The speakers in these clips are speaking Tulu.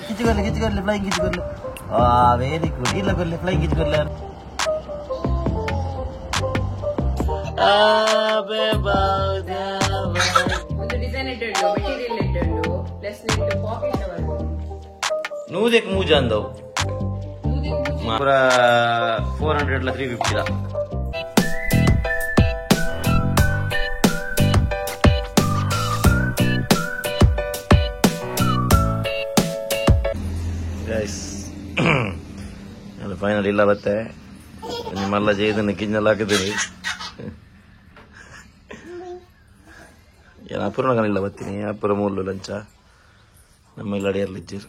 ಕಿಚ್ಚು ಕಿಚ್ಚು ಫ್ಲೈಯಿಂಗ್ ಕಿಚ್ಚು. ಆ ವೆರಿ ಗುಡ್. ಇಲ್ಲ ಕೊರ್ಲೆ ಫ್ಲೈಯಿಂಗ್ ಕಿಚ್ಚು ಕೊರ್ಲೆ. ಒಂದು ಡಿಸೈನ್ ಇಟ್ಟು ಮೆಟೀರಿಯಲ್ ಇಟ್ಟು ಪ್ಲಸ್ ನೆಟ್ ಪಾಕೆಟ್ ನೂದಕ್ಕೆ ಮೂಜ ಅಂದವು ಪೂರ 400 ಲ 350 ಲ. ಗೈಸ್ ಫೈನಲ್ ಇಲ್ಲ ಬತ್ತೆ ನಿಮ್ಮೆಲ್ಲ ಜೈದನ್ನು ಕಿಂಜಲ್ ಹಾಕಿದ್ದೀನಿ. ಏನು ಅಪೂರ್ಣ ಬತ್ತೀನಿ ಅಪುರ ಮೂಲು ಲಂಚ ನಮ್ಮ ಅಡಿಯರ್ಲಿ ಇಜ್ಜಿರು.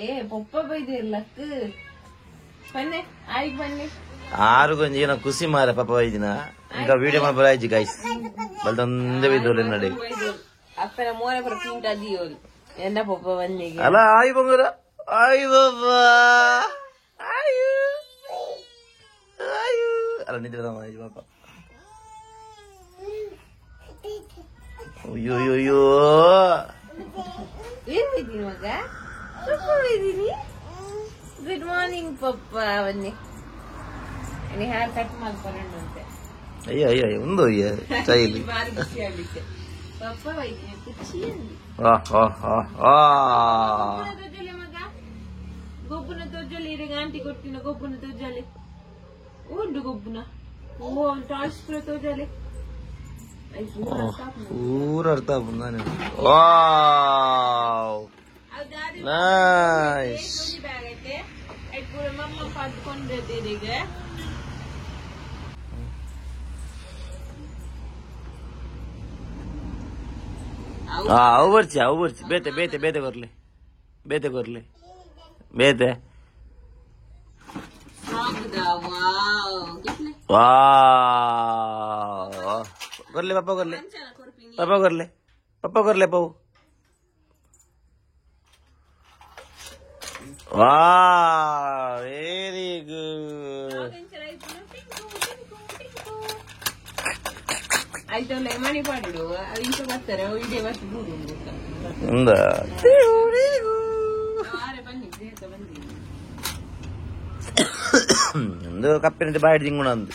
ಏ ಪೊಪ್ಪ ಬೈದಿರ್ಲಕ್ ಬನ್ನಿ ಆಯ್ತು ಬನ್ನಿ. ಆರು ಗೊಂಜಿ ಏನೋ ಖುಷಿ ಮಾರ ಪಾಪ ಬೈದಿನ ఇంకా ವಿಡಿಯೋ ಮಾಡಿ ಆಯ್ತು ಗೈಸ್ ಬಲ್ದೊಂದೇ ಬೈದೋಲ್ ನಡೆ. ಅಪ್ಪನ ಮೋರೆ ಪುರ ಪಿಂಟ್ ಅದಿಯೋಲ್ ಎನ್ನ ಪೊಪ್ಪ ಬನ್ನಿ ಅಲ್ಲ ಆಯ್ ಬಂಗುರ ಆಯ್ ಬಾಬಾ ಆಯು ಆಯು ಅಲ್ಲ ನಿದ್ರೆ ಆಯ್ ಪಾಪ. ಅಯ್ಯೋ ಅಯ್ಯೋ ಏನ್ ಬೈದೀನಿ ಮಗ ಪಪ್ಪ ಬೈದೀನಿ. ಗುಡ್ ಮಾರ್ನಿಂಗ್ ಪಪ್ಪ ಬನ್ನಿ. ಹೇರ್ ಕಟ್ ಮಾಡ್ಕೊಂಡು ಅಂತೆ. ಅಯ್ಯೋ ಅಯ್ಯೋ ಒಂದು ಸ್ಟೈಲ್ ಬಾರಿ ಖುಷಿ ಆಗ್ಲಿಕ್ಕೆ ಪಪ್ಪ ಬೈತೀನಿ ಖುಷಿ ಅಂದಿ. ಮಗ ಗೊಬ್ಬನ ತೋಜಲಿ ಈಗ ಆಂಟಿ ಕೊಟ್ಟಿನ ಗೊಬ್ಬನ ತೋಜಲಿ ಉಂಡು ಗೊಬ್ಬನ ಓ ಟಾಯ್ಸ್ ಪೂರ ತೋಜಲಿ ಪೂರ ಅರ್ಥ ಬಂದಾನೆ. ವಾವ್ ನೈಸ್. ಅವು ಬರ್ಚಿ ಅವು ಬರ್ಚಿ ಬೇತೆ ಬೇತೆ ಬೇತೆ ಕೊರ್ಲಿ ಬೇತೆ ಕೊರ್ಲಿ ಬೇತೆ. ವಾವ್ ಕೊರ್ಲಿ ಪಪ್ಪ ಕೊರ್ಲಿ ಪಪ್ಪ ಕೊರ್ಲಿ ಪಪ್ಪ ಕೊರ್ಲೆ ಪವು. Wow very good. ಆಯ್ತಲ್ಲ ಮಣಿ ಪಾಡು ಅದು ಇಂಚ ಬರ್ತಾರೆ ಇದೇ ಬರ್ತು ಒಂದು ಕಪ್ಪಿನ ಬಾಯಿ ದಿಂಗುಣ ಅಂದು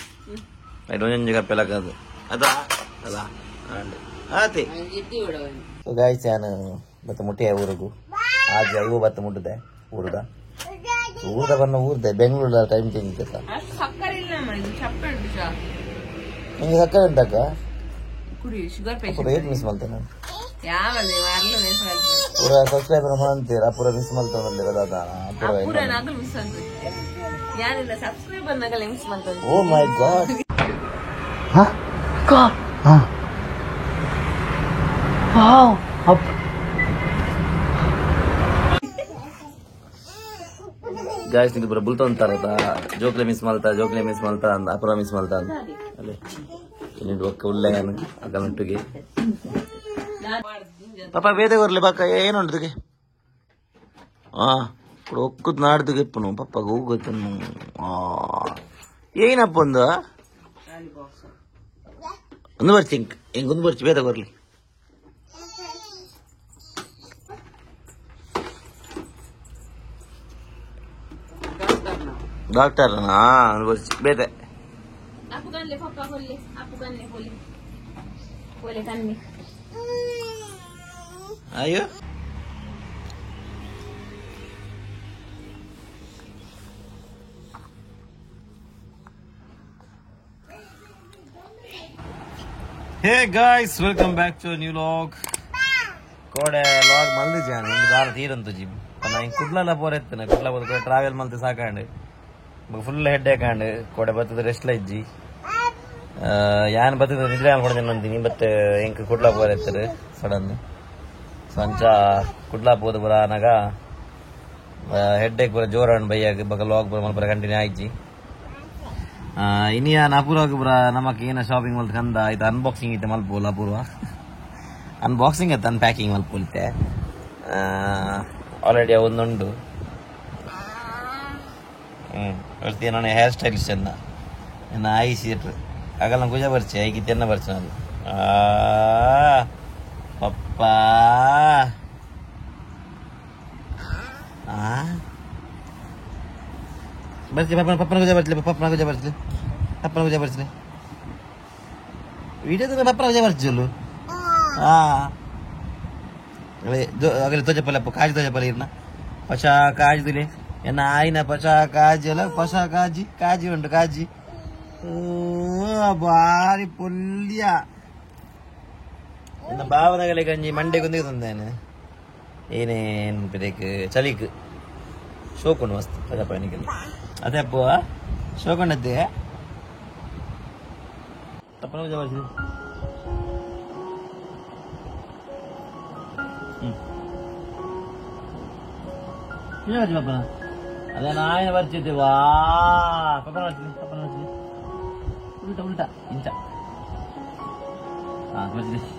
ಐದು ಒಂಜೊಂಜಿ ಕಪ್ಪೆಲ್ಲ ಹಾಕೋದು ಅದ ಅಲ್ಲ ಆತಿ. ಗಾಯ್ಸ್ ನಾನು ಬತ್ತ ಮುಟ್ಟೆ ಊರಿಗೂ ಆಜ್ ಐವು ಬತ್ತ ಮುಟ್ಟದೆ ಊರದ ಊರದ ಬಣ್ಣ ಊರ್ದೆ ಬೆಂಗಳೂರ ಟೈಮ್ ಚೇಂಜ್ ಇತ್ತ. ಸಕ್ಕರೆ ಇಲ್ಲ ನಿಂಗೆ ಸಕ್ಕರೆ ಎಂತಕ್ಕ ಶುಗರ್ ಏಟ್ ಮಿಸ್ ಮಾಡ್ತೇನೆ ನಾನು ಯಾವ ಪೂರ ಸಬ್ಸ್ಕ್ರೈಬರ್ ಅಂತೀರಾ ಪೂರ ಮಿಸ್ ಮಾಡ್ತಾನೆ ಪೂರ ನಗಲು ಮಿಸ್ ಯಾರಿಲ್ಲ ಸಬ್ಸ್ಕ್ರೈಬರ್ ನಗಲು ಮಿಸ್ ಮಾಡ್ತಾರೆ. ಓ ಮೈ ಗಾಡ್. ಹಾ ಹಾ wow up guys ನಿಂಗೆ ಪೂರ ಬುಲ್ತ ಅಂತಾರತ ಜೋಕ್ಲೆ ಮಿಸ್ ಮಾಡ್ತಾ ಜೋಕ್ಲೆ ಮಿಸ್ ಮಾಡ್ತಾ ಅಂದ ಅಪುರ ಮಿಸ್ ಮಾಡ್ತಾ ಅಂದ ಅಲ್ಲೇ ಇನ್ನಿಂಡು ಒಕ್ಕ ಉಳ್ಳೆ ಅಗಲಂಟುಗೆ ಪಾಪ ಬೇತೆ ಕೊರ್ಲಿ ಪಕ್ಕ ಏನುಂಟು ಹಾ ಒಕ್ಕದ್ ನಾಡ್ದು ಎಪ್ಪನು ಪಪ್ಪ ಹೋಗುತ್ತನು. ಏನಪ್ಪ ಒಂದು ಒಂದು ಬರ್ಚಿ ಇಂಕ್ ಹಿಂಗ್ ಒಂದು ಬರ್ಚಿ ಬೇತೆ ಕೊರ್ಲಿ. ಡಾಕ್ಟರ್ ಒಂದು ಬರ್ಚಿ ಬೇತೆ ಅಯ್ಯೋ Hey guys, welcome back to a new vlog. ಕೋಡೆ ಲಾಗ್ ಮಲ್ದಿಜಾನೆ ಇಂದು ದಾರ ತೀರಂತು ಜಿಮ್ ನಾನು ಕುಡ್ಲಲ್ಲ ಪೋರೆತ್ತನೆ ಕುಡ್ಲ ಬದು ಟ್ರಾವೆಲ್ ಮಲ್ತೆ ಸಾಕಾಂಡು ಫುಲ್ ಹೆಡ್ ಹಾಕಂಡು ಕೋಡೆ ಬತ್ತದ ರೆಸ್ಟ್ ಇಜ್ಜಿ ಯಾನ್ ಬತ್ತದ ನಿದ್ರೆ ಅನ್ಕೊಂಡು ಅಂತೀನಿ ಬಟ್ ಎಂಕ್ ಕುಡ್ಲ ಪೋರೆತ್ತರು ಸಡನ್ ಸೊ ಅಂಚ ಕುಡ್ಲ ಪೋದು ಪೂರ ಆನಾಗ ಹೆಡ್ ಏಕ್ ಪೂರ ಜೋರಾಂಡ್ ಬೈಯಾಗ ಬಗ ಲಾಗ್ ಪೂರ ಮಲ್ಪರ ಕಂಟಿನ್ಯೂ ಆಯ್ಜಿ. ಇನಿಯ ಅಪೂರ್ವ ಪೂರ ನಮಕ್ ಏನ ಶಾಪಿಂಗ್ ಮಲ್ತ್ ಕಂದ ಆಯ್ತು ಅನ್ಬಾಕ್ಸಿಂಗ್ ಇತ್ತೆ ಮಲ್ಪೋಲ್ ಅಪೂರ್ವ ಅನ್ಬಾಕ್ಸಿಂಗ್ ಇತ್ತು ಅನ್ಪ್ಯಾಕಿಂಗ್ ಮಲ್ಪೋಲಿತ್ತೆ ಆಲ್ರೆಡಿ ಒಂದುಂಡು. ನಾನು ಹೇರ್ ಸ್ಟೈಲಿಶ್ ಅನ್ನ ನನ್ನ ಆಯಿ ಸೀಟ್ ಆಗಲ್ಲ ಕುಜ ಬರ್ಚಿ ಐಕಿ ತೆನ್ನ ಬರ್ಚಿ ನಾನು ಪಪ್ಪ ಆ ಬರ್ತಿ ಪಪ್ಪನ ಪಪ್ಪನ ಗುಜ ಬರ್ತಿಲ್ಲ ಪಪ್ಪನ ಗುಜ ಬರ್ತಿಲ್ಲ ಪಪ್ಪನ ಗುಜ ಬರ್ತಿಲ್ಲ ವಿಡಿಯೋದ ಪಪ್ಪನ ಗುಜ ಬರ್ತಿಲ್ಲ ಆ ಅಗಲಿ ತೋಜಪಲ್ಲ ಕಾಜಿ ತೋಜಪಲ್ಲ ಇರ್ನ ಪಶ ಕಾಜಿ ತುಲೆ ಎನ್ನ ಆಯಿನ ಪಶ ಕಾಜಿ ಅಲ್ಲ ಪಶ ಕಾಜಿ ಕಾಜಿ ಉಂಟು ಕಾಜಿ ಬಾರಿ ಪುಲ್ಯ ಎನ್ನ ಭಾವನಗಲೆ ಗಂಜಿ ಮಂಡೆ ಗುಂದಿಗೆ ತಂದೇನೆ ಏನೇನು ಪಿರೇಕ್ ಚಳಿಕ್ ಶೋಕೊಂಡು ಮಸ್ತ್ ಪಜಾಪನಿಗೆ ಅದೇ ಅಪ್ಪ ಶೋಕೊಂಡದ್ದೆ ತಪ್ಪನ ಪೂಜೆ ಬರ್ಸಿದೆ ಪೂಜೆ ಬರ್ಸಿ ಪಪ್ಪನ ಅದೇ ನಾಯಿನ ಬರ್ತಿದ್ದೆ ವಾ ಪಪ್ಪನ ಬರ್ತಿದ್ದೆ ಪಪ್ಪನ ಬರ್ತಿದ್ದೆ ಉಲ್ಟಾ ಉಲ್ಟಾ ಇಂಚ ಹಾ ಬರ್ತಿದ್ದೆ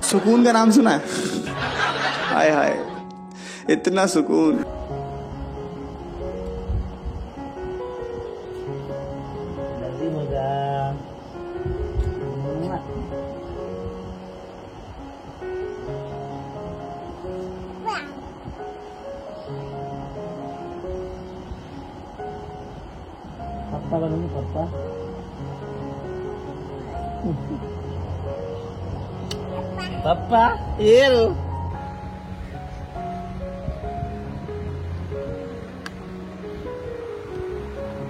सुकून का नाम सुना है? हाय हाय, इतना सुकून। पप्पा बनूंगी पप्पा ಪಪ್ಪ ಏನು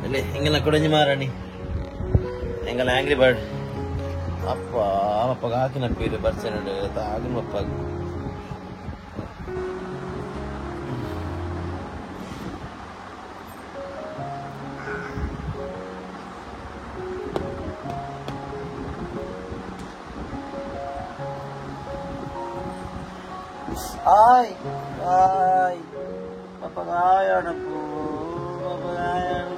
ಅಲ್ಲೇ ಹಿಂಗೆಲ್ಲ ಕೊಡಂಜಿ ಮಾರಾಣಿ ಎಂಗಲ್ಲ ಆಂಗ್ರಿ ಬರ್ಡ್ ಅಪ್ಪ ಅಪ್ಪಗ ಹಾಕಿನ ಪೀರು ಬರ್ಸೆ ತಾಗಿನ ಪಪ್ಪ ಆಯ್ ಆಯ್ ಪಪ್ಪಗಾಯಣಪ್ಪು ಪಪ್ಪಗಾಯಣ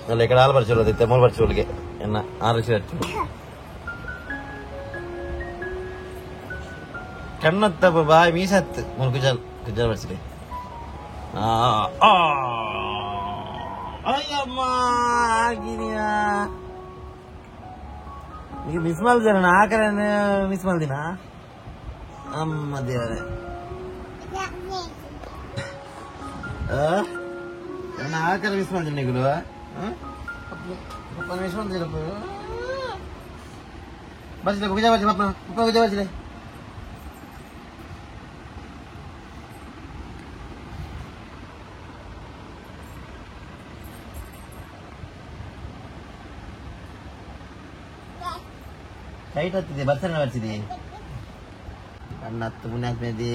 ಅಲ್ಲ ಈ ಕಡೆ ಹಾಲು ಬರ್ಚೋಲದೈತೆ ಮೂರು ಬರ್ಚೋಲ್ಗೆ ಎನ್ನ ಆರು ಲಕ್ಷ ಕಣ್ಣತ್ತ ಬಾಯಿ ಮೀಸತ್ತು ಮೂರು ಕುಜಾಲ್ ಕುಜಾಲ್ ಬರ್ಸಿದೆ ಅಯ್ಯಮ್ಮ ಆಗಿದೆಯಾ ಈಗ ಮಿಸ್ ಮಾಡ್ದೇನ ಆ ಕಡೆ ಮಿಸ್ ಮಾಡ್ದಿನ ಅಮ್ಮ ದೇವರೇ ನನ್ನ ಆ ಕಡೆ ಮಿಸ್ ಮಾಡ್ತೀನಿ ಗುರು ಪಪ್ಪ ಮಿಸ್ ಮಾಡ್ತೀರಪ್ಪ ಬರ್ಸಿದೆ ಗುಜಾ ಬರ್ಸಿ ಪಪ್ಪ ಪಪ್ಪ ಗುಜಾ ಬರ್ಸಿದೆ ಟೈಟ್ ಹತ್ತಿದೆ ಬರ್ಸನೆ ಬರ್ಸಿದೆ ಕಣ್ಣು ಹತ್ತು ಪುಣ್ಯಾತ್ಮದಿ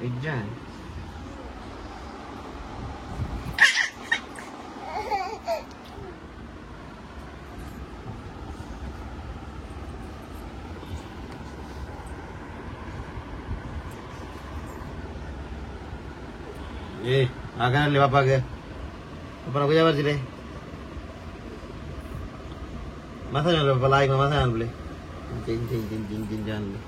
ನಿಜ ಏ ಆಗನಲ್ಲಿ ಪಾಪಾಗೆ ಪಪ್ಪನ ಗುಜಾ ಬರ್ಸಿದೆ ಮಸಾಜ್ ಅಲ್ಲ ಪಾಪ ಲಾಯ್ಕ್ ಮಸಾಜ್ ಅನ್ಬಿಡಿ ಚಿನ್ ಚಿನ್ ಚಿನ್ ಚಿನ್ ಚಿನ್ ಅನ್ಬಿಡಿ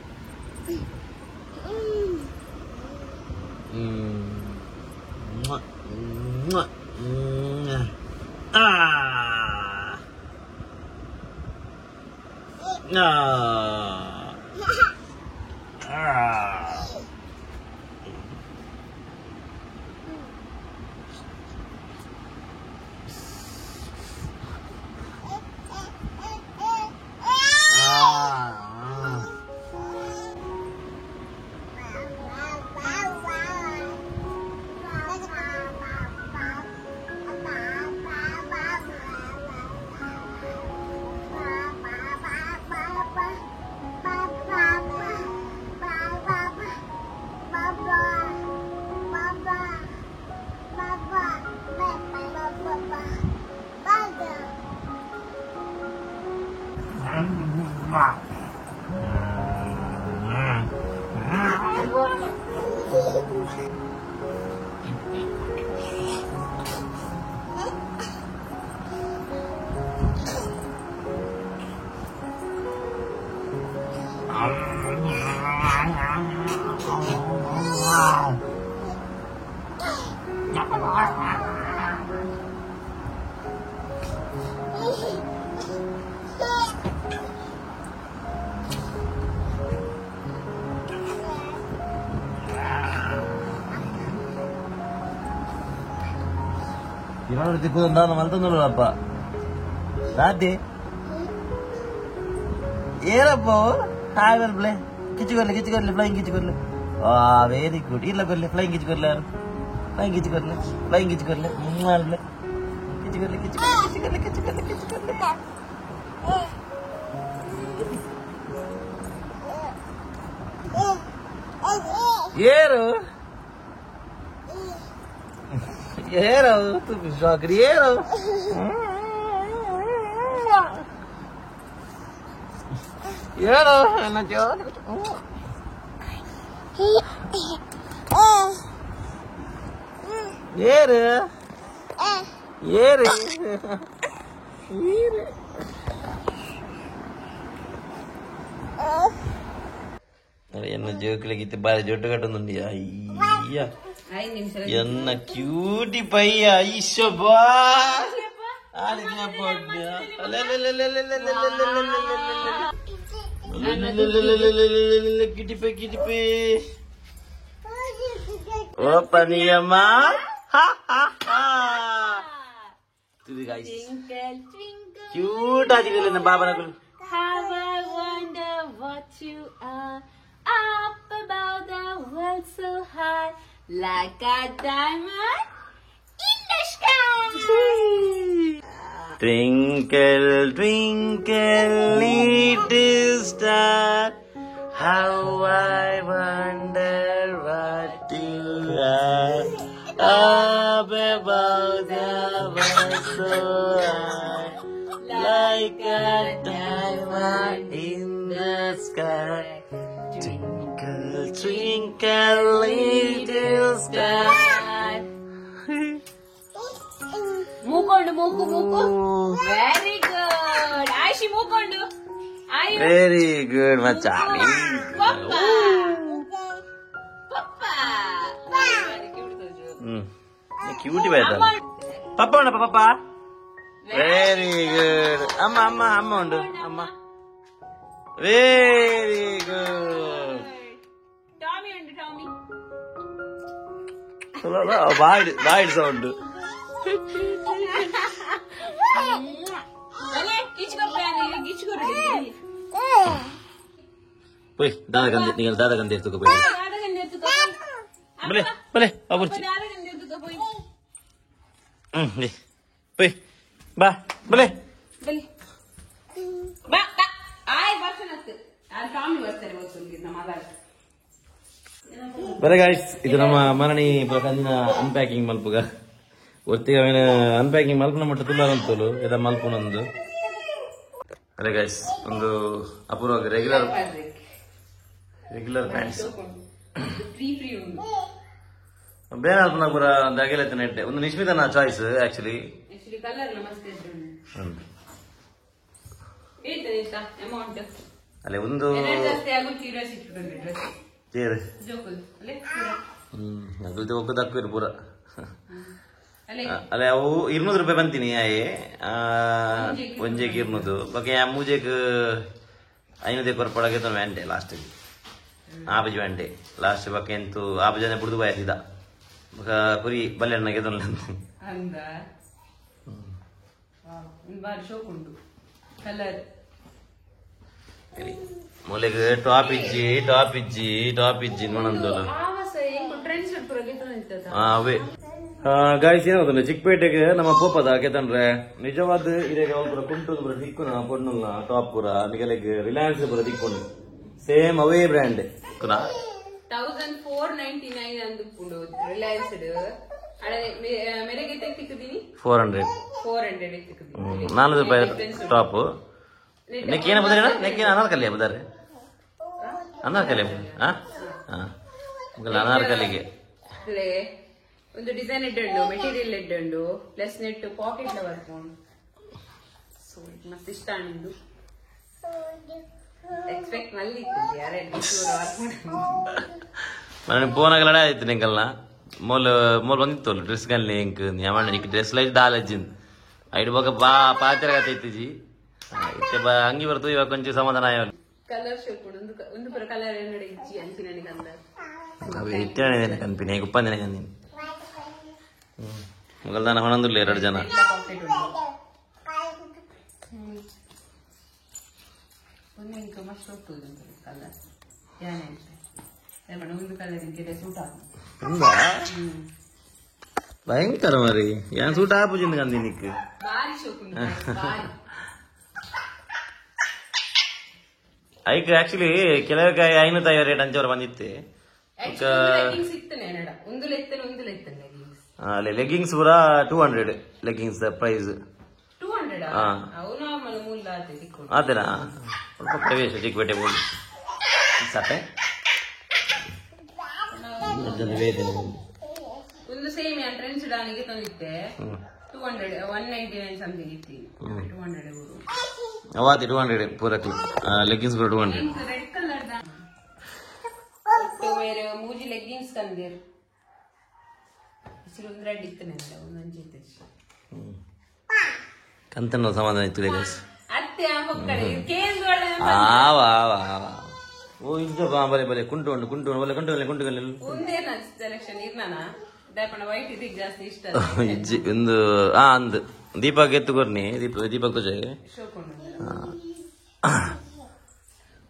ಆ ಆ ದಿನೋಡು ತಿಕ್ಕುದಂದ ಮಲ್ತೊಂದುಲ್ಲಪ್ಪ ದಾದಿ ಏನಪ್ಪ ಹಾಯ್ ಬರ್ಬ್ಲೆ ಕಿಚ್ಚು ಕೊರ್ಲೆ ಕಿಚ್ಚು ಕೊರ್ಲೆ ಫ್ಲೈಯಿಂಗ್ ಕಿಚ್ಚು ಕೊರ್ಲೆ ಆ ವೆರಿ ಗುಡ್ ಇಲ್ಲ ಕೊರ್ಲೆ ಫ್ಲೈಯಿಂಗ್ ಕಿಚ್ಚು ಕೊರ್ಲೆ ಯಾರು ಫ್ಲೈಯಿಂಗ್ ಕಿಚ್ಚು ಕೊರ್ಲೆ ಫ್ಲೈಯಿಂಗ್ ಕಿಚ್ಚು ಕೊರ್ಲೆ ಮಾಡ್ಲೆ ಕಿಚ್ಚು ಕೊರ್ಲೆ ಕಿಚ್ಚು ಕೊರ್ಲೆ ಕಿಚ್ಚು ಕೊರ್ಲೆ ಕಿಚ್ಚು ಕೊರ್ಲೆ ಏರು ಏರು ತುಪ್ಪಿ ಶಾಕ್ರಿ ಏರು ಏರು ನನ್ನ ಏರು ಏರು ಏರು ಎನ್ನ ಜೋಕುಲಿಗೆ ಬಾರಿ ಜೊಟ್ಟು ಕಟ್ಟೊಂದುಂಡಿ ಅಯ್ಯ ಎನ್ನ ಕ್ಯೂಟಿ ಪಯ್ಯ ಐಶೋಬಾ ಕಿಟಿಪೆ ಕಿಟಿಪೆ open your ha ha ha guys cute ಆಜಿಗಲ್ಲ ಬಾಬನ How I wonder what you are up above the world so high, like a diamond in the sky. Twinkle, twinkle, little star, how I wonder what you are. Up above the world so high, like a diamond in the sky. Twinkle, twinkle, little star. ಮೂಕೊಂಡು ಮೂಕು ಮೂಕು ವೆರಿ ಗುಡ್ ಆಶಿ ಮೂಕೊಂಡು ಆಯು Very good, ಮಚ್ಚ. ಪಪ್ಪ ಪಪ್ಪ ಕ್ಯೂಟಿ ಬಾಯ್ತ ಪಪ್ಪ ಉಂಡಪ್ಪ ಪಪ್ಪ ವೆರಿ ಗುಡ್ ಅಮ್ಮ ಅಮ್ಮ ಅಮ್ಮ ಉಂಡು ಅಮ್ಮ ವೆರಿ ಗುಡ್ ಟಾಮಿ ಉಂಡು ಟಾಮಿ ಬಾಯ್ಡ್ ಬಾಯ್ಡ್ ಸೌಂಡ್ ಅಲೆ ಕಿಚ್ಕೊಪ್ಪ ಕಿಚ್ಕೊರು ಪೋಯ್ ದಾದ ಕಂದೆ ನೀವು ದಾದ ಕಂದೆ ಎತ್ತುಕೊ ಪೋಯ್ ಬಲೆ ಬಲೆ ಅಬುರ್ಚಿ ಪೋಯ್ ಬಾ ಬಲೆ ಬಾ ಬಾ ಆಯ್ ಬರ್ಸನತ್ತು ಟಾಮಿ ಬರ್ತಾರೆ ಗೊತ್ತುಂಟು ನಮ್ಮ ಬರೆ ಗಾಯ್ಸ್ ಇದು ನಮ್ಮ ಮರಣಿ ಕಂದಿನ ಅನ್ಪ್ಯಾಕಿಂಗ್ ಮಲ್ಪುಗ ಒತ್ತಿಗೆ ಅವೇನ ಅನ್ಪ್ಯಾಕಿಂಗ್ ಮಲ್ಪುನ ಮಟ್ಟ ತುಲ್ಲ ಅಂತೋಲು ಎದ ಮಲ್ಪುನೊಂದು ಅರೆ ಗಾಯ್ಸ್ ಒಂದು ಅಪೂರ್ವ regular regular pants free free ಉಂಟು ಬೇರೆ ಅಲ್ಪನ ಪೂರ ಒಂದು ಅಗೆಲೈತೆ ನೆಟ್ಟೆ ಒಂದು ನಿಶ್ಮಿತನ ಚಾಯ್ಸ್ ಆಕ್ಚುಲಿ ಆಕ್ಚುಲಿ ಕಲರ್ ಮಸ್ತ್ ಇತ್ತು ಅಮೌಂಟ್ ಅಲ್ಲೇ ಒಂದು ಜಾಸ್ತಿ ಆಗುತ್ತೆ ಕ್ಯೂರಿಯಾಸಿಟಿ ಡ್ರೆಸ್ ತೇರು ಜೋಕುಲ್ ಅಲ್ಲೇ ಅಗಲ್ತೆ ಒಕ್ಕದ ಹಾಕ್ಬೇರು ಪೂರ ಅಲ್ಲೇ ಅಲ್ಲೇ ಅವು 200 ರೂಪಾಯಿ ಬಂತೀನಿ ಆಯೆ ಒಂಜೆಗೆ 200 ಬೊಕ ಆ ಮೂಜೆಗ್ 500 ಕೊರ್ಪಡಗೆ ವ್ಯಾಂಟೆ ಲಾಸ್ಟ್ ಆಪಜಿ ವ್ಯಾಂಟೆ ಲಾಸ್ಟ್ ಬೊಕ ಎಂತು ಆಪಜನೆ ಬುಡ್ದು ಬಾಯಸಿದ ಬೊಕ ಕುರಿ ಬಲ್ಲೆಣ್ಣಗೆ ಅಂದ ಬಾರಿ ಶೋಕ್ ಉಂಟು ಕಲರ್ ಮೂಲೆಗ್ ಟಾಪ್ ಇಜ್ಜಿ ಟಾಪ್ ಇಜ್ಜಿ ಟಾಪ್ ಇಜ್ಜಿ ನೋಡಂದೋಲು ಅವೇ ಗಾಯ್ಸ್ ಏನಾಗುತ್ತಲ್ಲ ಚಿಕ್ಕಪೇಟೆಗೆ ನಮ್ಮ ಪೋಪದ ಕೆತ್ತಂಡ್ರೆ ನಿಜವಾದ ಇದಾಗ ಪೂರ ಕುಂಟು ಪೂರ ತಿಕ್ಕುನ ಪೊಣ್ಣುಲ್ಲ ಟಾಪ್ ಪೂರ ನಿಗಲೆಗ್ ರಿಲಯನ್ಸ್ ಪೂರ ತಿಕ್ಕೊಂಡು ಸೇಮ್ ಅವೇ ಬ್ರ್ಯಾಂಡ್ 1499 ಅಂದುಕೊಂಡು ರಿಲಯನ್ಸ್ ಮೇರೆಗೆ ತಿಕ್ಕುದೀನಿ 400 400 ತಿಕ್ಕುದೀನಿ 400 ರೂಪಾಯಿ ಟಾಪ್ ನೆಕ್ ಏನ ಬುದಾರೆ ನೆಕ್ ಏನ ಅನಾರ್ಕಲಿ ಬುದಾರೆ ಅನಾರ್ಕಲಿ ಹಾ ಅನಾರ್ಕಲಿಗೆ ಒಂದು ಡಿಸೈನ್ ಎಡ್ಡುಂಡು ಮೆಟೀರಿಯಲ್ ಎಡ್ಡುಂಡು ಪ್ಲಸ್ ನೆಟ್ ಪಾಕೆಟ್ ಲ ಬರ್ಪುಂಡು ಸೊ ಮಸ್ತ್ ಇಷ್ಟ ಉಂಡು ಎಕ್ಸ್ಪೆಕ್ಟ್ ಮಲ್ಲಿ ಮನೆ ಪೋನಾಗ ಲಡ ಆಯ್ತು ನಿಂಕಲ್ನ ಮೋಲ್ ಮೋಲ್ ಬಂದಿತ್ತು ಡ್ರೆಸ್ ಗಲ್ಲಿ ಇಂಕ್ ಯಾವಣ್ಣ ನಿಕ್ ಡ್ರೆಸ್ ಲೈಟ್ ದಾಲಜ್ಜಿನ್ ಐಡ್ ಬೊಕ ಬಾ ಪಾತ್ರ ಇತ್ತೀಜಿ ಇತ್ತೆ ಬಾ ಅಂಗಿ ಬರ್ತು ಇವಾಗ ಕೊಂಚ ಸಮಾಧಾನ ಆಯಲ್ಲ ಕಲರ್ ಶೋಕ್ ಒಂದು ಒಂದು ಪುರ ಕಲರ್ ಏನಡೆ ಇಜ್ಜಿ ಅಂಚಿನ ಕಲರ್ ಅವು ಇತ್ತೇನೆ ಕನ್ಪಿನಿ ಉಪ್ಪಂದಿನ ಕಂದಿನಿ ಮೊಗಲ್ದಾನ ಹೊಣಂದುಲ್ಲ ಎರಡು ಜನ ಭಯಂಕರ ಮರಿ ಯಾನ್ ಸೂಟ್ ಆಪುಜಿಂದ ಕಂದಿ ನಿಕ್ ಐಕ್ ಆಕ್ಚುಲಿ ಕೆಲವು 550 ರೇಟ್ ಅಂಚವರ ಬಂದಿತ್ತು. ಲೆಗ್ಗಿಂಗ್ಸ್ ಪೂರ 200 ಲೆಗ್ಗಿಂಗ್ಸ್ ಪ್ರೈಸ್ 200 ಆತೇನಾ ಪ್ರವೇಶ ಚಿಕ್ಕಪೇಟೆ ಬೋರ್ಡ್ ಸಾಪೆ ಒಂದು ಸೇಮ್ ಟ್ರೆಂಡ್ಸ್ ಡಾನಿಗೆ ತಂದಿತ್ತೆ 200 199 ಸಮಥಿಂಗ್ ಇತ್ತು 200 ಊರು ಅವಾತಿ 200 ಪೂರಕ್ಕೆ ಲೆಗ್ಗಿಂಗ್ಸ್ ಪೂರ 200 ರೆಡ್ ಕಲರ್ the ಬೇರೆ ಮೂಜಿ ಲೆಗ್ಗಿಂಗ್ಸ್ ತಂದಿರು ಇಸಿರು ಒಂದು ರೆಡ್ ಇತ್ತು ನಂದ ಒಂದು ಅಂಜಿ ಇತ್ತು ಕಂತನ ಸಮಾಧಾನ ಇತ್ತು ಗೈಸ್ ಅತ್ತೆ ಆ ಹೊಕ್ಕಡೆ ಕೇಂದ್ರ ಆವ ಆವ ಆವ ಓ ಇಂಜ ಬಾ ಬಲೆ ಬಲೆ ಕುಂಟು ಉಂಟು ಕುಂಟು ಬಲೆ ಕುಂಟು ಬಲೆ ಕುಂಟು ಬಲೆ ಒಂದೇ ನನ್ನ ಸೆಲೆಕ್ಷನ್ ಇರ್ನಾನ ದಾಪಣ ವೈಟ್ ಇದಕ್ಕೆ ಜಾಸ್ತಿ ಇಷ್ಟ ಇಜ್ಜಿ ಒಂದು ಆ ಅಂದ್ ದೀಪಕ್ ಎತ್ತು ಕೊರ್ನಿ ದೀಪ ದೀಪಕ್ ತೋಜೆ ಶೋಕೊಂಡು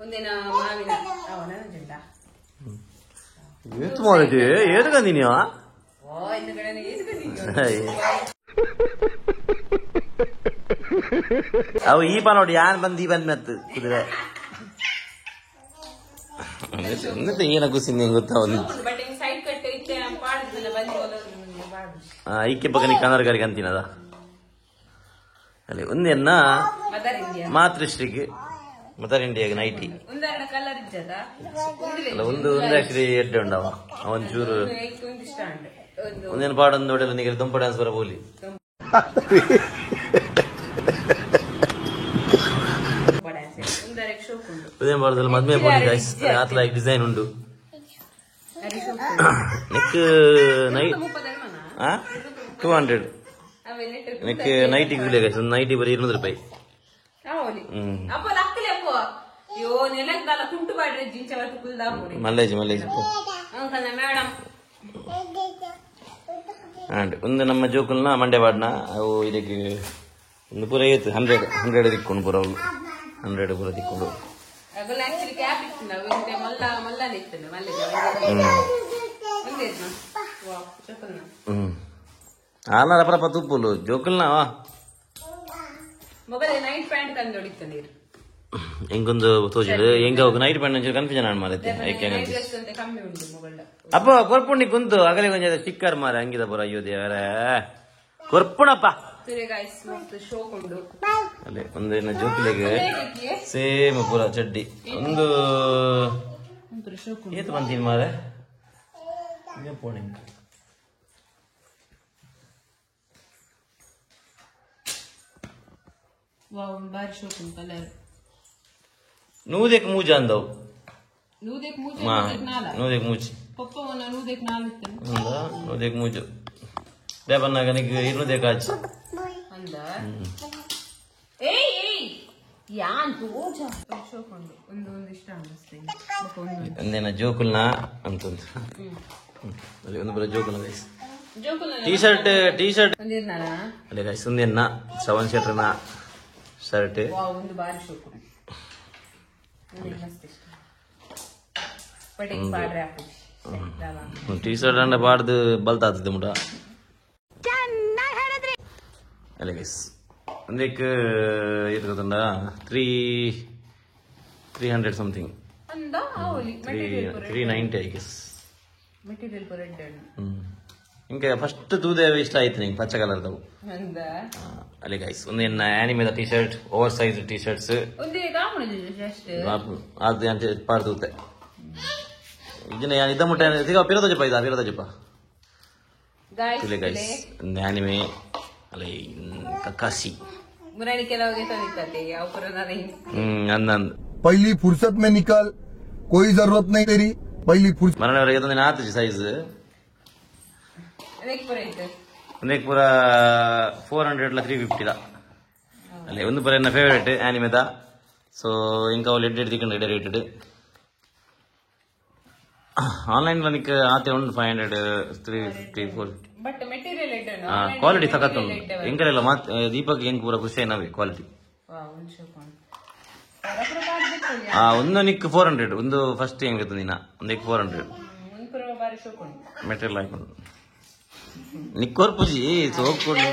ಒಂದೇನ ಮಾವಿನ ಅವನ ಜಂಡ ಏತು ಮಾಡಿದೆ ಏತು ಕಂದಿನಿ ಓ ಇನ್ನು ಕಡೆ ಏತು ಕಂದಿನಿ ಅವು ಈ ಪಾ ನೋಡಿ ಯಾನ್ ಬಂದು ಈ ಬಂದ್ ಮತ್ತು ಕುದುರೆ ಏನ ಖುಷಿ ನಿಂಗೆ ಗೊತ್ತಾ ಒಂದು ಐಕ್ಯ ಪಕ್ಕನಿ ಕನ್ನಡಗಾರಿಗೆ ಅಂತೀನದ ಅಲ್ಲಿ ಒಂದೇನ ಮಾತೃಶ್ರೀಗೆ ಮದರ್ ಇಂಡಿಯಾಗೆ ನೈಟಿ ಅಲ್ಲ ಒಂದು ಒಂದು ಆಕ್ಚುಲಿ ಎಡ್ಡೆ ಉಂಡವ ಒಂಚೂರು ಒಂದೇನು ಪಾಡೊಂದು ನೋಡಿಲ್ಲ ನಿಮಗೆ ದುಂಪ ಡ್ಯಾನ್ಸ್ ಬರ ಬೋಲಿ ಉದಯ ಭಾರತದಲ್ಲಿ ಮದ್ಮೆ ಬೋಲಿ ಗೈಸ್ ಆತಲ ಡಿಸೈನ್ ಉಂಡು ನೆಕ್ ನೈ 200 ನೆಕ್ ನೈಟಿ ಗೈಸ್ ಒಂದು ನೈಟಿ ಬರೀ 200 ರೂಪಾಯಿ. ಮಲ್ಲೇಜ್ ಮಲ್ಲೇಜ್ ಒಂದು ನಮ್ಮ ಜೋಕುಲ್ನ ಮಂಡ್ಯ ಬಾಡ್ನ ಅವು ಇದಕ್ಕೆ ಒಂದು ಪೂರ ಏತು 100 100 ದಿಕ್ಕೊಂಡು ಪೂರ ಅವು 100 ಪೂರ ದಿಕ್ಕೊಂಡು ಆಲ ರಪ್ಪ ತುಪ್ಪುಲು ಜೋಕುಲ್ನ ಎಂಗೊಂದು ತೋಜಿಡು ಎಂಗ ನೈಟ್ ಪ್ಯಾಂಟ್ ಕನ್ಫ್ಯೂಷನ್ ಆನ್ ಮಾರೈತೆ ಅಪ್ಪ ಕೊರ್ಪುಂಡಿ ಕುಂತು ಅಗಲೆ ಕೊಂಚ ಸ್ಟಿಕ್ಕರ್ ಮಾರ ಹಂಗಿದ ಪುರ ಅಯ್ಯೋ ದೇವರೇ ಕೊರ್ಪುಣಪ್ಪ ಅಲ್ಲೇ ಒಂದು ಜೋಕುಲಿಗೆ ಸೇಮ್ ಪೂರ ಚಡ್ಡಿ ಒಂದು ಏತು ಬಂತೀನಿ ಮಾರೆ ಪೋಣೆ ನೂದೆಕ್ ಮೂಜ ಅಂದವು ನೂದೆಕ್ ಮೂಜಿ ನೂದೆಕ್ ಮೂಜು ದೇಪನ್ನಾಗ ನಿಗ್ ಇರ್ನೂದೆಕ್ ಆಚಿ ಒಂದೇನ ಜೋಕುಲ್ನ ಅಂತಂದು ಅಲ್ಲಿ ಒಂದು ಬರ ಜೋಕುಲ್ನ guys T shirt T shirt ಅಲ್ಲೇ ಗೈಸ್ ಒಂದೇನ ಶ್ರವಣ್ ಶೆಟ್ರನ ಶರ್ಟ್ ಟೀ ಶರ್ಟ್ ಅಂಡ ಬಾಡ್ದು ಬಲ್ತಾತದೆ ಮುಟ ಅಲ್ಲೇ ಗೈಸ್ ಒಂದೇಕ್ ಏತ್ ಗೊತ್ತುಂಡ 300 ಸಮಥಿಂಗ್ 390 I guess. ಇಂಕ ಫಸ್ಟ್ ತೂದೆ ಇಷ್ಟ ಆಯ್ತು ನಿಂಗೆ ಪಚ್ಚ ಕಲರ್ದವು. ಅಲ್ಲೇ ಗೈಸ್ ಒಂದು ಎನ್ನ ಆನಿಮೆದ T shirt over size T shirts ಅದು ಅಂತ ಪಾಡ್ ತೂತೆ ಇದನ್ನ ಇದ್ದ ಮುಟ್ಟ ಪಿರದಜಪ್ಪ ಇದ ಪಿರದಜಪ್ಪ ಗೈಸ್ ಒಂದು ಆನಿಮೆ ಅಲ್ಲೇ ಕಕಾಸಿ पहली फुर्सत में निकल, कोई जरूरत नहीं तेरी पहली फुर्सत. ಮರಣವರೆಗೆ ಆತು ಸೈಜ್ ಪೂರ 400 350 ಲ ಅಲ್ಲೇ ಒಂದು ಪೂರ ಎನ್ನ ಫೇವರೇಟ್ ಆನಿಮೆದ. ಸೊ ಇಂಕ ಅವಳು ಎಡ್ಡೆ ತಿಕ್ಕಂಡು ಎಡ್ಡೆ ರೇಟೆಡ್ ಆನ್ಲೈನ್ ನಿಕ್ ಆತೆ ಉಂಟು 500 350 450. ಬಟ್ ಮೆಟೀರಿಯಲ್ ಎಡ್ಡೆ ಕ್ವಾಲಿಟಿ ಸಖತ್ ಉಂಟು ಎಂಕಲೆಲ್ಲ ಮಾತ್ ದೀಪಕ್ ಹೆಂಗ್ ಪೂರ ಖುಷಿ ನಾವೇ ಕ್ವಾಲಿಟಿ. ಒಂದು ನಿಕ್ 400 ಒಂದು ಫಸ್ಟ್ ಹೆಂಗ್ ದಿನ ಒಂದಕ್ಕೆ 400 ಮೆಟೀರಿಯಲ್ ಹಾಕೊಂಡು ನಿಕ್ಕೋರ್ ಪೂಜಿ ಸೋಕೊಂಡು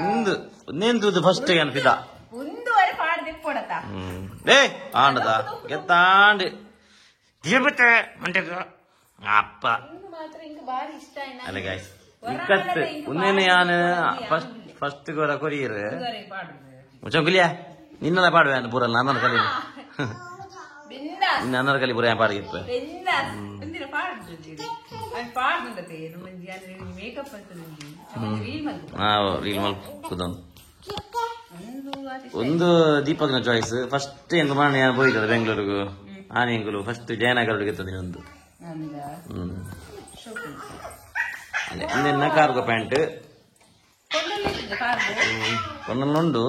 ಒಂದು ಒಂದೇನು ಫಸ್ಟ್ ಅನ್ಪಿದ ಏ ಆಂಡದ ಗೆತ್ತಾಂಡ್ ದೀಪತೆ ಮಂಟಗ ಅಪ್ಪ ಅಲ್ಲ ಗಾಯ್ಸ್ ಇಕ್ಕತ್ತು ಒಂದೇನು ಯಾನು ಫಸ್ಟ್ ಫಸ್ಟ್ ಗೊರ ಕೊರಿಯರ್ ಮುಚ್ಚಂಕುಲಿಯಾ ನಿನ್ನೆಲ್ಲ ಪಾಡುವೆ ಪೂರ ನನ್ನ ಕಲಿ ನನ್ನ ಕಲಿ ಪೂರ ಪಾಡಿಗಿತ್ತು ರೀಲ್ ಮಲ್ಪುದೊಂದು ಒಂದು ದೀಪಕ್ನ ಚಾಯ್ಸ್ ಫಸ್ಟ್ ಎಂಗ್ ಮಾಡ ಪೋಯ್ತದೆ ಬೆಂಗಳೂರಿಗೂ ಆನೆ ಎಂಗುಲು ಫಸ್ಟ್ ಜಯನಗರ ಗೆತ್ತದೆ ಒಂದು ಅದೇ ಕಾರ್ಗೋ ಪ್ಯಾಂಟ್ ಕೊಂಡಲ್ಲುಂಡು.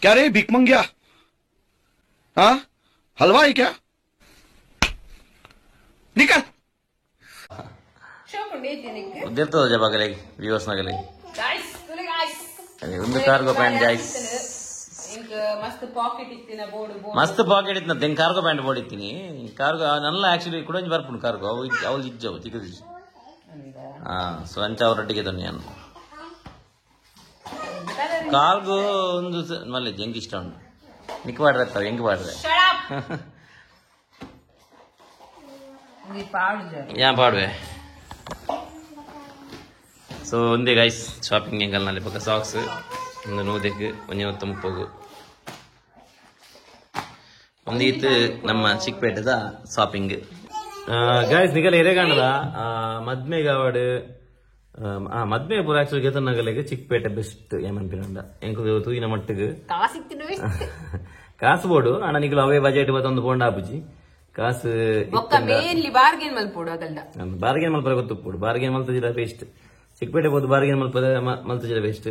क्या रे भीख मंगिया, हाँ हलवा है क्या, निकल। ವ್ಯೂವರ್ಸ್ ನಗಲೆ ಒಂದು ಕಾರ್ಗೋ ಪ್ಯಾಂಟ್ ಗಾಯ್ಸ್ ಮಸ್ತ್ ಪಾಕೆಟ್ ಇತ್ತಿನ ಬೋರ್ಡ್ ಮಸ್ತ್ ಪಾಕೆಟ್ ಇತ್ತಿನ then cargo pant board ಇತ್ತೀನಿ ಕಾರ್ಗೋ ನಲ್ಲ ಆಕ್ಚುಲಿ ಕೂಡ ಬರ್ಪುಂಡು ಕಾರ್ಗೋ ಅವು ಅವು ಇಜ್ಜವು ತಿಕ್ಕದಿಜ್ಜು. ಹಾ ಸೊ ಅಂಚ ಅವರೊಟ್ಟಿಗೆ ತೊಂದು ನಾನು ಕಾರ್ಗೋ ಒಂದು ಮಲ್ಲ ಎಂಕ್ ಇಷ್ಟ ಉಂಟು ನಿಕ್ ಪಾಡ್ರೆ ಅತ್ತ ಎಂಕ್ ಪಾಡ್ರೆ ಯಾ ಪಾಡುವೆ. ಸೊ ಒಂದೇ ಗೈಸ್ ಶಾಪಿಂಗ್ ಎಂಗಲ್ನಲ್ಲಿ ಪಕ್ಕ ಸಾಕ್ಸ್ ಒಂದು ನೂದೆಕ್ ಒಂಜಿ 130 ಒಂದು ಇತ್ತು ನಮ್ಮ ಚಿಕ್ಕಪೇಟೆದ ಶಾಪಿಂಗ್ ಗೈಸ್. ನಿಗಲ ಎರೆಗಾಣದ ಮದ್ಮೆಗೆ ಅವಾಡು ಮದ್ಮೆ ಪೂರ ಆಕ್ಚುಲಿ ಗೆತನಗಲೆಗ್ ಚಿಕ್ಕಪೇಟೆ ಬೆಸ್ಟ್ ಏಮನ್ಪಿನಂಡ ಎಂಕು ತೂಯಿನ ಮಟ್ಟಿಗೆ ಕಾಸು ಬೋಡು ಅಣ್ಣ ನಿಗಲು ಅವೇ ಬಜೆಟ್ ಬತ್ತೊಂದು ಪೋಂಡ ಆಪುಜಿ ಕಾಸು ಬಾರ್ಗೇನ್ ಮಲ್ಪೋಡು ಅದಲ್ಲ ಬಾರ್ಗೇನ್ ಮಲ್ಪರೆ ಗೊತ್ತುಪ್ಪೋಡು ಬಾರ್ಗೇನ್ ಮಲ್ತಜಿರ ಬೆಸ್ಟ್ ಚಿಕ್ಕಪೇಟೆ ಹೋದು ಬಾರ್ಗೇನ್ ಮಲ್ಪರೆ ಮಲ್ತಜಿರ ಬೆಸ್ಟ್.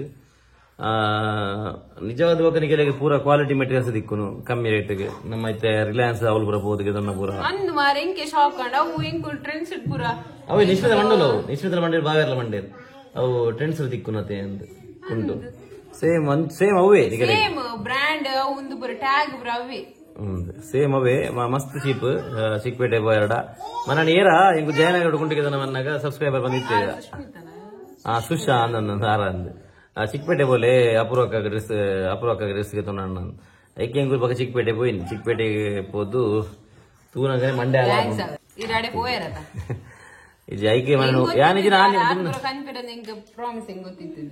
ನಿಜವಾದ ಬೊಕ್ಕನಿಗೆ ಪೂರ ಕ್ವಾಲಿಟಿ ಮೆಟೀರಿಯಲ್ಸ್ ದಿಕ್ಕುನು ಕಮ್ಮಿ ರೇಟ್ಗೆ ನಮ್ಮ ಐತೆ ರಿಲಯನ್ಸ್ ಅವಳು ಪೂರ ಪೋದು ಗೆದನ್ನ ಪೂರ ಅಂದ್ ಮಾರೆ ಎಂಕೆ ಶಾಪ್ ಕಂಡ ಅವು ಎಂಕು ಟ್ರೆಂಡ್ಸ್ ಪೂರ ಅವು ನಿಶ್ಚಿತ ಮಂಡಲ ಅವು ನಿಶ್ಚಿತ ಮಂಡೇರು ಬಾವೇರ್ಲ ಮಂಡೇರು ಅವು ಟ್ರೆಂಡ್ಸ್ ದಿಕ್ಕುನತೆ ಅಂದ್ ಉಂಟು ಸೇಮ್ ಸೇಮ್ ಅವೇ ಸೇಮ್ ಬ್ರ್ಯಾಂಡ್ ಒಂದು ಪೂರ ಟ್ಯಾಗ್ ಪೂರ ಅವೇ ಸೇಮ್ ಅವೇ ಮಸ್ತ್ ಚೀಪ್ ಚಿಕ್ಕಪೇಟೆ ಬೋಯರಡ ಮನ ಏರ ಎಂಕು ಜಯನಗರ ಕುಂಟಿಗೆ ಮನ್ನಾಗ ಸಬ್ಸ್ಕ್ರೈಬರ್ ಬಂದಿತ್ತೇ ಸುಶಾ ಅಂದ ಆರ ಅಂದ್ ಚಿಕ್ಕಪೇಟೆ ಬೋಲೆ ಅಪೂರ್ವಕ್ಕ ಡ್ರೆಸ್ ಅಪೂರ್ವಕ್ಕ ಡ್ರೆಸ್ ತೊಂಡ ಐಕೆ ಎಂಗುಲ್ ಪಕ್ಕ ಚಿಕ್ಕಪೇಟೆ ಪೋಯಿನಿ ಚಿಕ್ಕಪೇಟೆಗೆ ಪೋದು ತೂನಂಗನೆ ಮಂಡ್ಯ ಐಕೆ ಮನ ಯಾನಿಜಿ ನಾನಿ ಪ್ರಾಮಿಸಿಂಗ್ ಗೊತ್ತಿತ್ತು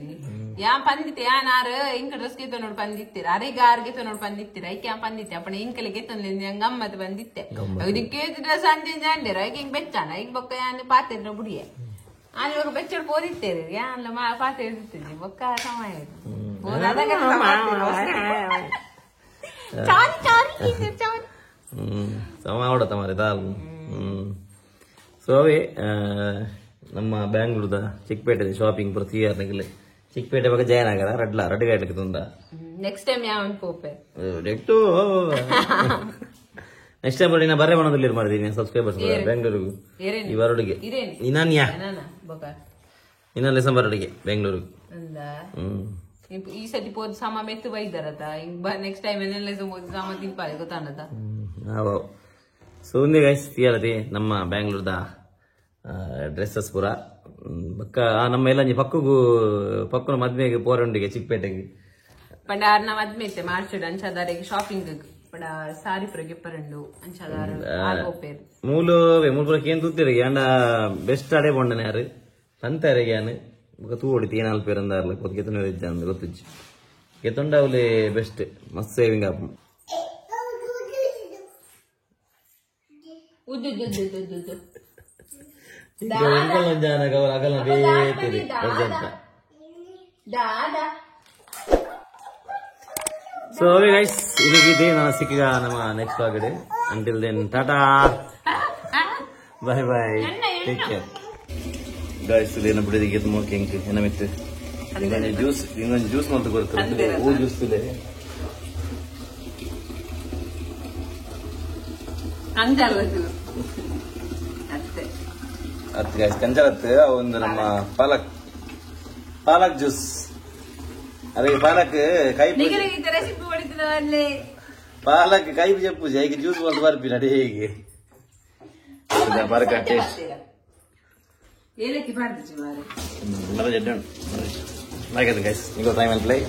ಯಾ ಪಂದಿತ್ತೆ ಯಾನ್ ಆರು ಇಂಕ ಡ್ರೆಸ್ ಗೆತ್ತ ನೋಡ್ ಪಂದಿತ್ತೀರ ಅರೆಗ ಆರ್ಗೆ ನೋಡ್ ಪಂದಿತ್ತೀರ ಐಕೆ ಯಾ ಪಂದಿತ್ತೆ ಅಪ್ಪಣ ಇಂಕಲೆ ಗೆತ್ತೊಂದು ಗಮ್ಮತ್ ಬಂದಿತ್ತೆ ಇದಕ್ಕೆ ಡ್ರೆಸ್ ಅಂಜೆ ಜಾಂಡೇರ ಐಕೆ ಹಿಂಗ್ ಬೆಚ್ಚಾನ ಈಗ ಬೊಕ್ಕ ಯಾನ್ ಪಾತೆರ ಬುಡಿಯೆ ಆನೆ ಇವಾಗ ಬೆಚ್ಚಡ್ ಪೋದಿತ್ತೇರಿ ಯಾನ್ಲ ಪಾತೆ ಇರ್ತಿದ್ವಿ ಬೊಕ್ಕ ಸಮಯ ಸಮ ಅವಡತ್ತ ಮಾರೆ ದಾಲ್. ಸೊ ಅವೇ ನಮ್ಮ ಬ್ಯಾಂಗ್ಳೂರ್ದ ಚಿಕ್ಕಪೇಟೆ ಶಾಪಿಂಗ್ ಪೂರ ತೀಯರ್ನಗಲೆ ಚಿಕ್ಕಪೇಟೆ ಬಗ್ಗೆ ಜಯನಗರ ರಡ್ಲ ರಡ್ಡು ಗೈಡ್ಲಿಕ್ಕೆ ತುಂದ ನೆಕ್ಸ್ಟ್ ಟೈಮ್ ಯಾವ ಪೋಪೆ ನೆಕ್ಸ್ಟ್ ಟೈಮ್ ನೀನು ಬರೇ ಮಾಡೋದಿಲ್ಲ ಮಾಡಿದೀನಿ ಸಬ್ಸ್ಕ್ರೈಬರ್ಸ್ ಬೆಂಗಳೂರಿಗೆ ಈ ಬರೋಡಿಗೆ ಇನ್ನಾನ್ಯಾ ಇನ್ನೊಂದು ಲೆಸನ್ ಬರೋಡಿಗೆ ಬೆಂಗಳೂರಿಗೆ. ಈ ಸತಿ ಪೋದು ಸಮ ಮೆತ್ತು ಬೈದಾರತ ನೆಕ್ಸ್ಟ್ ಟೈಮ್ ಏನೆಲ್ಲ ಪೋದು ಸಮ ತಿನ್ಪಾರೆ ಗೊತ್ತಾನದ. ಸೊ ಒಂದೇ ಗೈಸ್ ತೀಯರದೆ ನಮ್ಮ ಬ್ಯಾಂಗ್ಳೂರ್ದ ಡ್ರೆಸ್ಸಸ್ ಪೂರ ಬಕ್ಕ ನಮ್ಮ ಎಲ್ಲ ಪಕ್ಕಗೂ ಪಕ್ಕನ ಮದ್ಮೆಗೆ ಪೋರಂಡಿಗೆ ಚಿಕ್ಕಪೇಟೆಗೆ ಪಂಡ ಆರ್ನ ಮದ್ಮೆ ಇತ್ತೆ ಮಾರ್ಚ್ ಅಂಚಾದಾರಿಗೆ ಶಾಪಿಂಗ್ ಪಂಡ ಸಾರಿ ಪುರ ಗೆಪ್ಪರಂಡು ಅಂಚಾದಾರ ಆಗೋಪೇರು ಮೂಲು ಮೂಲು ಪುರ ಕೇನ್ ತೂತಿರಿಗೆ ಅಂಡ ಬೆಸ್ಟ್ ಅಡೆ ಪೊಂಡನೆ ಯಾರು ತಂತಾರಿಗೆ ಯಾನು ಬೊಕ ತೂ ಹೊಡಿತು ಏನಾಲ್ ಪೇರ್ ಅಂದಾರ್ಲ ಕೊತ್ತು ಗೆತ್ತೊಂಡು ಇಜ್ಜ ಅಂದ್ ಗೊತ್ತಿಜ್ಜಿ ಗೆತ್ತೊಂಡ ಅವಲೆ ಬೆಸ್ಟ್ ಮಸ್ತ್ ಸೇವಿಂಗ್ ಆಪು. ಸೊ ಓಕೆ ಗೈಸ್, ಇದಕ್ಕಿದೆ ನಾನು ಸಿಕ್ಕಿಗ ನಮ್ಮ ನೆಕ್ಸ್ಟ್ ಆಗಿದೆ. Until then tata, bye bye, take care guys. ಇದೇನ ಬಿಡಿದಿಗೆ ಮೋಕೆ ಎಂಕ್ ಎನ್ನ ಮಿತ್ತು ಇಂಗೊಂಜಿ ಜ್ಯೂಸ್, ಇಂಗೊಂಜಿ ಜ್ಯೂಸ್ ಮಲ್ತ್ ಕೊರ್ತಾರೆ. ಹೂ ಜ್ಯೂಸ್ ತುಲೆ. ಕಂಜಾಲ ಜ್ಯೂಸ್ ಅತ್ತೆ. ಅತ್ ಗೈಸ್, ಕಂಜಲತ್ ಒಂದು ನಮ್ಮ ಪಾಲಕ್, ಪಾಲಕ್ ಜ್ಯೂಸ್. ಅದೇ ಪಾಲಕ್ ಕೈ ನಿಗಲಿಗೆ ಈ ರೆಸಿಪಿ ಹೊಡಿತದ ಅಲ್ಲಿ. ಪಾಲಕ್ ಕೈ చెಪ್ಪು ಹೇಗೆ ಜ್ಯೂಸ್ ಮಲ್ತ್ ಬರ್ಪಿನ ಅದೇ ಹೇಗೆ ಪಾಲಕ್ ಟೇಸ್ಟ್. ಏಲಕ್ಕಿ ಬಾರ್ದು ಮಾರೆ. ಮರ ಜಡ್ಡು ಲೈಕ್ ಅದು ಗೈಸ್, ನೀವು ಟ್ರೈ ಮಲ್ಪ್ಲೈ.